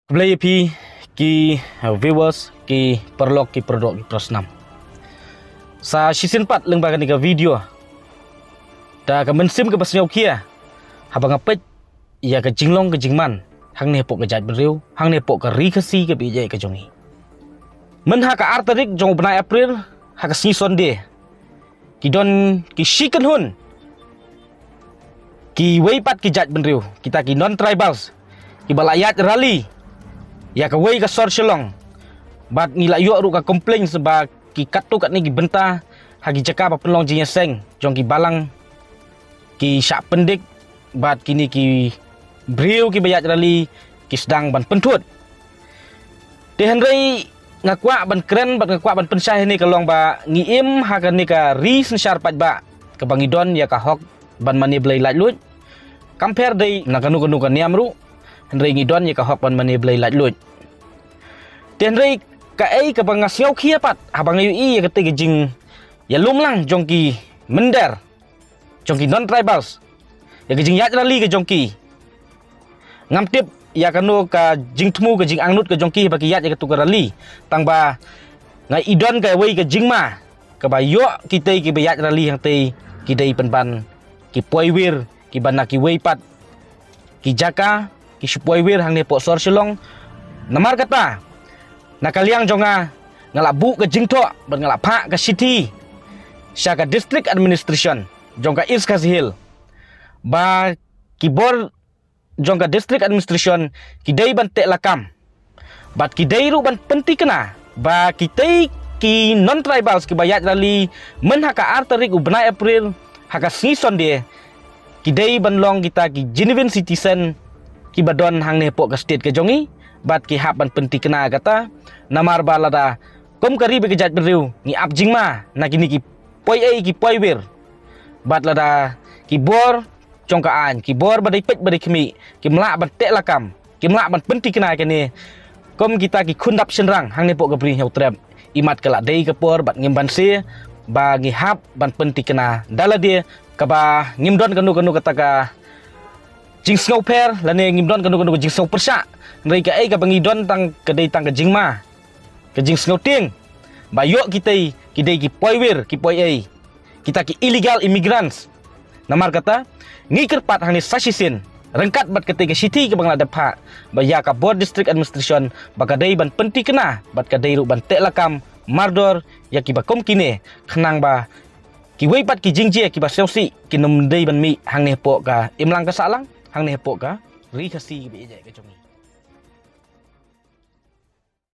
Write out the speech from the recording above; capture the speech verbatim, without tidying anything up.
Khublei ïa phi ki, uh, viewers, ki paralok, ki paradoh, ki parasnam. Sa shisien pat lyngba kane ka video, da ka mynsiem kaba sngewkhia, haba nga peit ïa ka jinglong ka jingman hangne hapoh ka jaitbynriew, hangne hapoh ka ri Khasi kaba ïeit ka jong ngi. Myn ha ka ar tarik jong u bnai April, ha ka sngi Sunday, ki don ki shi kynhun kiwei pat ki jaitbynriew, kita ki non-tribals, kiba la ïaid rally ïa kawei ka sor Shillong. Bad ngi la ïoh ruh ka complaint ba ki katto katne ki bynta ha ki jaka ba pynlong jingïaseng jong ki balang, ki shah pyndik, bad kine ki briew kiba ïaid rally ki sdang ban pynthut. Te hynrei nga kwah ban kren bad nga kwah ban pynshai hangne ka long ba ngi im ha kane ka ri synshar paidbah kaba ngi don ïa ka hok ban mane blei laitluid. Kam pher dei na kano kano ka niam ruh, hynrei ngi don ïa ka hok ban mane blei laitluid. Te hynrei kaei kaba nga sngewkhia pat haba nga ïohi ïa katei ka jingïalumlang jong ki mynder, jong ki non-tribals, ïa ka jingïaid rally ka jong ki. Ngam tip ïa kano ka jingthmu, ka jingangnud ka jong ki ba ki ïaid ïa kato ka rally. Tangba nga i don kawei ka jingma, kaba ïoh kitei kiba ïaid rally hangtei ki dei pynban ki poiwir kiba na kiwei pat ki jaka, ki shu poiwir hangne hapoh sor Shillong. Namar kata, na ka liang jong nga, nga la buh ka jingthoh bad nga la phah ka shithi sha ka District Administration jong ka East Khasi Hills, ba ki bor jong ka District Administration ki dei ban teh lakam, bad ki dei ruh ban pyntikna ba kitei ki non-tribals kiba ïaid rally myn ha ka ar tarik u bnai April, ha ka sngi Sunday, ki dei ban long kita ki genuine citizen kiba don hangne hapoh ka state ka jong ngi, bad ki hap ban pyntikna kata. Namar ba lada kum ka ri bad ka jaitbynriew ngi ap jingma na kine ki poiei, ki poiwir, bad lada ki bor jong ka aiñ, ki bor ba dei peit ba dei khmih, kim lah ban teh lakam, kim lah ban pyntikna ïa kane kum kita ki khun dap shynrang hangne hapoh ka Bri Hynñiewtrep. Imat ka la dei ka por bad ngim banse ba ngi hap ban pyntikna da lade, kaba ngim don kano kano kata ka jingsngewpher lane ngim don kano kano ka jingsngewpyrshah. Hynrei kaei kaba ngi don tang ka dei tang ka jingma, ka jingsngewtieng ba ïoh kitei ki dei ki poiwir, ki poiei, kita ki illegal immigrants. Namar kata, ngi kyrpad hangne sa shisien, ryngkat bad katei ka shithi kaba nga la dep phah, ba ïa ka bor District Administration ba ka dei ban pyntikna bad ka dei ruh ban teh lakam mardor ïa kiba kum kine, khnang ba kiwei pat ki jingjia kiba sngewsih kin ym dei ban mih hangne hapoh ka imlang ka sahlang, hangne hapoh ka ri Khasi kaba ïeit ka jong ngi.